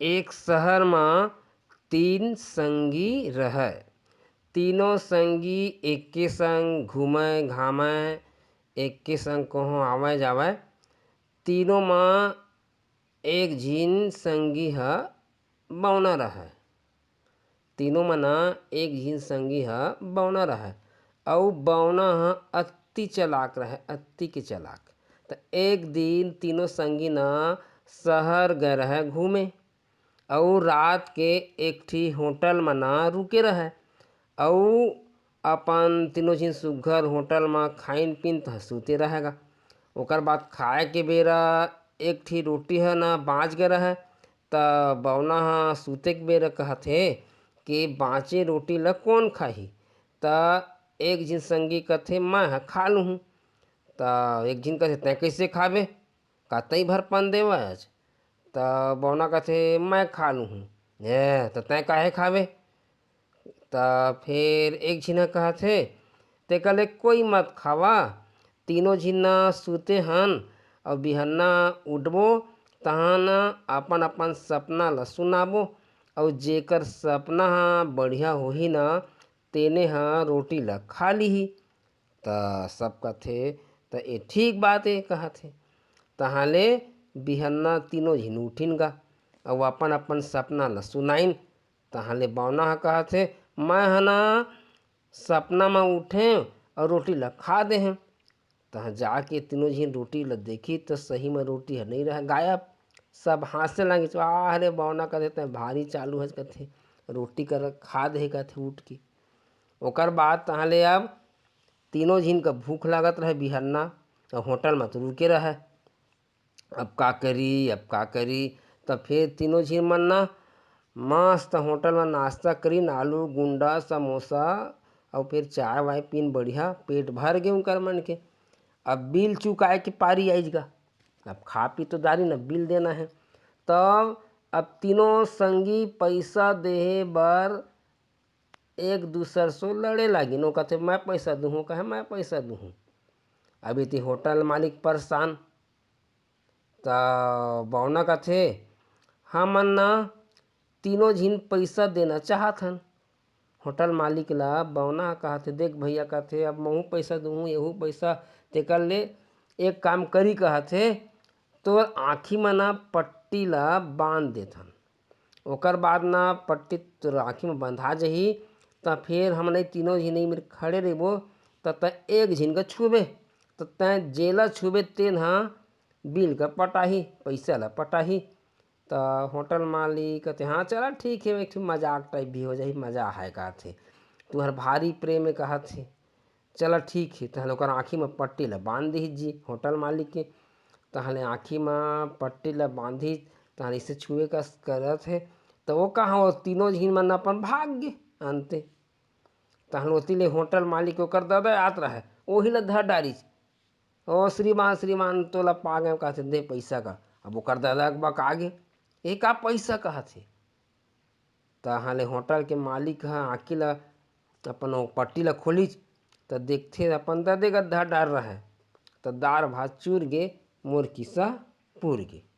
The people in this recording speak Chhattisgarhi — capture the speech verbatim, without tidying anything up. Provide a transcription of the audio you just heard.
एक शहर म तीन संगी रहय। तीनों संगी एके संग घूमय घामय, एके संग कहूँ आवय जावय। तीनों म एक झिन संगी ह बौना रहय। तीनों म न एक झिन संगी ह बौना रहय, अउ बौना ह अति चलाक रहय, अति के चलाक। त एक दिन तीनों संगी न शहर गए रहय घूमे, अउ रात के एक ठी होटल म न रुके रहय, अउ अपन तीनों झिन सुग्घर होटल म खाइन पीन त सूते रहय गा। ओकर बाद खाए के बेरा एक ठी रोटी ह न बाँच गे रहय, त बौना ह सूते के बेरा कहत हे कि बाँचे रोटी ल कोन खाही? त एक झिन संगी कथे, "मैं ह खा लूहूँ।" त एक झिन कथे, "तैं कइसे खाबे? का तैं भर पन देवस?" त बौना कथे, "मैं खा लूहूँ।" "ए, त तैं काहे खाबे?" त फेर एक झिन ह कहत हे, "तेकर ले कोई मत खावा, तीनों झिन न सूते हन, अउ बिहन्ना उठबो, तहाँ न अपन अपन सपना ल सुनाबो, अउ जेकर सपना ह बढ़िया होही न, तेने ह रोटी ल खा लिही।" त सब कथे, "त ए ठीक बात ए," कहत हे। तहाँ ले बिहन्ना तीनों झिन उठिन गा, अउ अपन अपन सपना ल सुनाइन। तहाँ ले बौना ह कहत हे, "मैं ह ना सपना म उठें अउ रोटी ल खा देहें।" तहाँ जाके तीनों झिन रोटी ल देखी त सही म रोटी ह नइ रहय, गायब। सब हाँसे लागिस, "वाह रे बौना," कथे, "तैं भारी चालू हस," कथे, "रोटी कर खा देहे," कथे, "उठ के।" ओकर बाद तहाँ ले अब तीनों झिन का भूख लागत रहय बिहन्ना, अउ होटल म तो रुके रहय। अब का करी, अब का करी? त फेर तीनों झिन मन ना मस्त होटल म नाश्ता करिन, आलू, गुंडा, समोसा अउ फेर चाय वाय पीन, बढ़िया पेट भर गे उनकर मन के। अब बिल चुकाए के पारी आइज गा, अब खा पी तो डारिन, अब बिल देना हे। तब अब तीनों संगी पैसा देहे बर एक दूसर सो लड़े लागिन। ओ कथे, "मैं पैसा दूहूँ," कहे, "मैं पैसा दूहूँ।" अब एती होटल मालिक परेशान। त बौना कथे, "हमन न तीनों झिन पैसा देना चाहत हन।" होटल मालिक ला बौना कहथे, "देख भैया," कथे, "अब महूँ पैसा दूहूँ, एहू पैसा, तेकर ले एक काम करी," कहथे, "तोर आँखी म ना पट्टी ला बांध देथन।" ओकर बाद ना पट्टी तोर आँखी म बंधा जही, त फेर हमन तीनों झिन मेर खड़े रहिबो, त तैं एक झिन का छूबे, त तैं जेला छूबे, तेन ह बिल का पटाही, पइसा ला पटाही। त होटल मालिक कथे, "हाँ, चला ठीक हे, एक ठो मजाक टाइप भी हो जाही, मजा आय," कहत हे। "तुहर भारी प्रेम हे," कहत हे। "चला ठीक हे।" तहले ओकर आँखी म पट्टी ला बांध दिही जी होटल मालिक के। तहले आँखी म पट्टी ला बांधी, तहले इसे छुए कस करत हे, त ओ कहाँ, ओ तीनों झिन मन अपन भाग गे अंते। तहले ओती ले होटल मालिक ओकर ददा आत रहय, ओही ला धर डारिस। "ओ श्रीमान, श्रीमान, तोला पा गेंव," कहथे, "दे पइसा का।" अब ओकर ददा बका गे, "ए का पइसा?" कहथे। तहाँ ले होटल के मालिक ह आँखी ला, अपन ओ पट्टी ला खोलिस, त देखथे अपन ददे गद्दा डार रहय, त दार भात चूर गे, मोर किस्सा पूर गे।